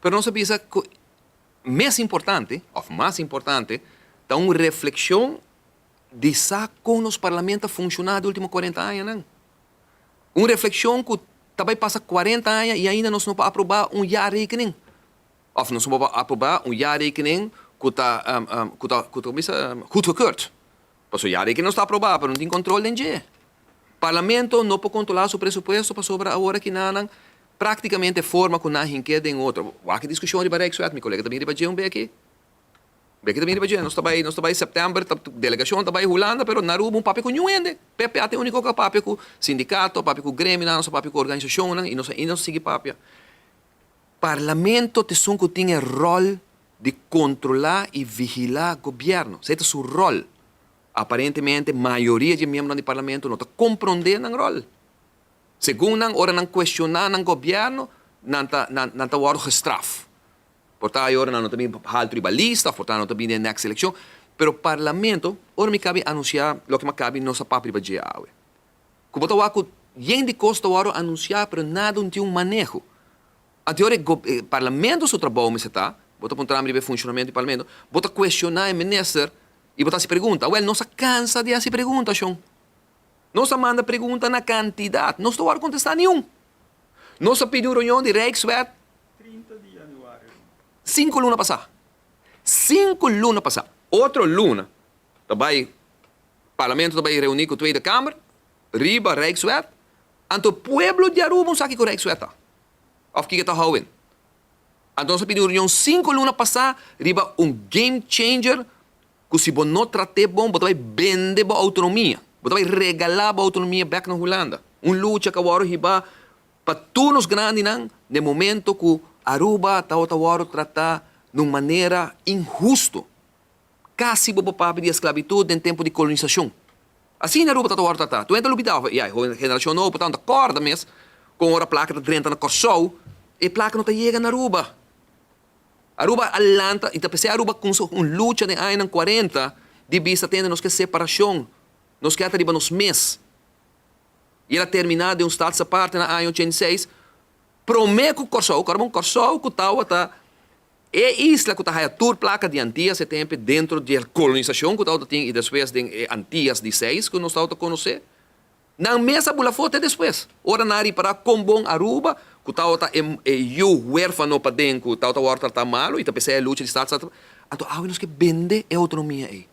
Pero nos a bisa ku mas importante, òf mas importante, ta un reflekshon di sa kon nos parlamento a funshoná di último 40 añanan. Un reflekshon ku ta bai pasa 40 aña i ainda nos no por aprobá un jaarrekening. Òf nos no por aprobá un jaarrekening ku ta bisa, goedgekeurd. Paso jaarrekening nos ta aprobá, pero no tin kontrol den dje. Parlamento no por kontrolá su presupuesto pasobra awor akinan práktikamente forma ku nan hink'é den otro. Wak diskushon riba Rijkswet, mi kolega tambe riba dje un beki. Beki tambe riba dje, nos ta bai sèptèmber, delegashon ta bai Hulanda, pero na Aruba un papia ku niun hende. PPA ta e úniko ku papia ku sindikato, papia ku gremio, nos papia ku organisashon i nos ainda sigui papia. Parlamento ta esun ku tin e ròl di kontrolá i vigilá gobièrnu. Esei ta su ròl. Aparentemente, mayoria di miembro di parlamento no ta komprondé nan ròl. Segun nan, ora nan kuestioná nan gobièrnu, nan ta wòrdu gestraf. Por tantu, ora nan no ta bin haltu riba lista, por tantu, no ta bin den next elekshon. Pero parlamento, ora mi kaba di anunsiá, loke mi kaba nos a papia riba dje awe. Ku bo ta wak ku yen di kos ta wòrdu anunsiá, pero nada no tin un maneho. Anto parlamento su trabou mester ta, bo ta puntra mi riba funshonamentu di parlamento, bo ta kuestioná e minister i bo ta hasi pregunta. Well, nos a kansa di hasi pregunta, shon. Nos a manda pregunta na kantidat, no ta kontestá ningun. Nos a pidi un reunion di Rijkswet 30 di yanüari. 5 luna pasá. 5 luna pasá. Otro luna, tambe parlamento tambe reuní ku Tweede Kamer, riba Rijkswet, anto pueblo di Aruba no sa kiko Rijkswet ta. Òf kiko ta houden. Anto nos a pidi un reunion 5 luna pasá, riba un game changer, ku si bo no trat'é bon, bo ta bai bende bo outonomia. Bo ta bai regalá bo outonomia bèk na Hulanda. Un lucha ku awor riba pa tur nos grandinan, na momento ku Aruba tabata tratá di un manera inhusto. Kasi bo papia di esklabitut den tempu di kolonisashon. Asina Aruba tabata tratá. Tur hende a lubidá, ya, generashon nobo, tantu kòrda mes, ku ora plaka ta drenta na Kòrsou, e plaka no ta yega na Aruba. Aruba a lanta, i ta p'esei Aruba ku un lucha den añanan 40 di bista tende nos ke separashon, nos ke riba nos mes. I el a terminá den un status aparte na aña 86, promé ku Kòrsou, ku Kòrsou ku tabata e isla ku ta tur plaka di Antias e tempu denter di kolonisashon ku tabatin i despues di Antias di 6 ku nos tabata konosé. Nan mes a bula afó despues. Ora nan a ripará kon bon Aruba, ku tabata e yu huérfano paden, ku tabata tratá malu, i ta p'esei lucha di status. Anto, awe nos ke bende e outonomia ei.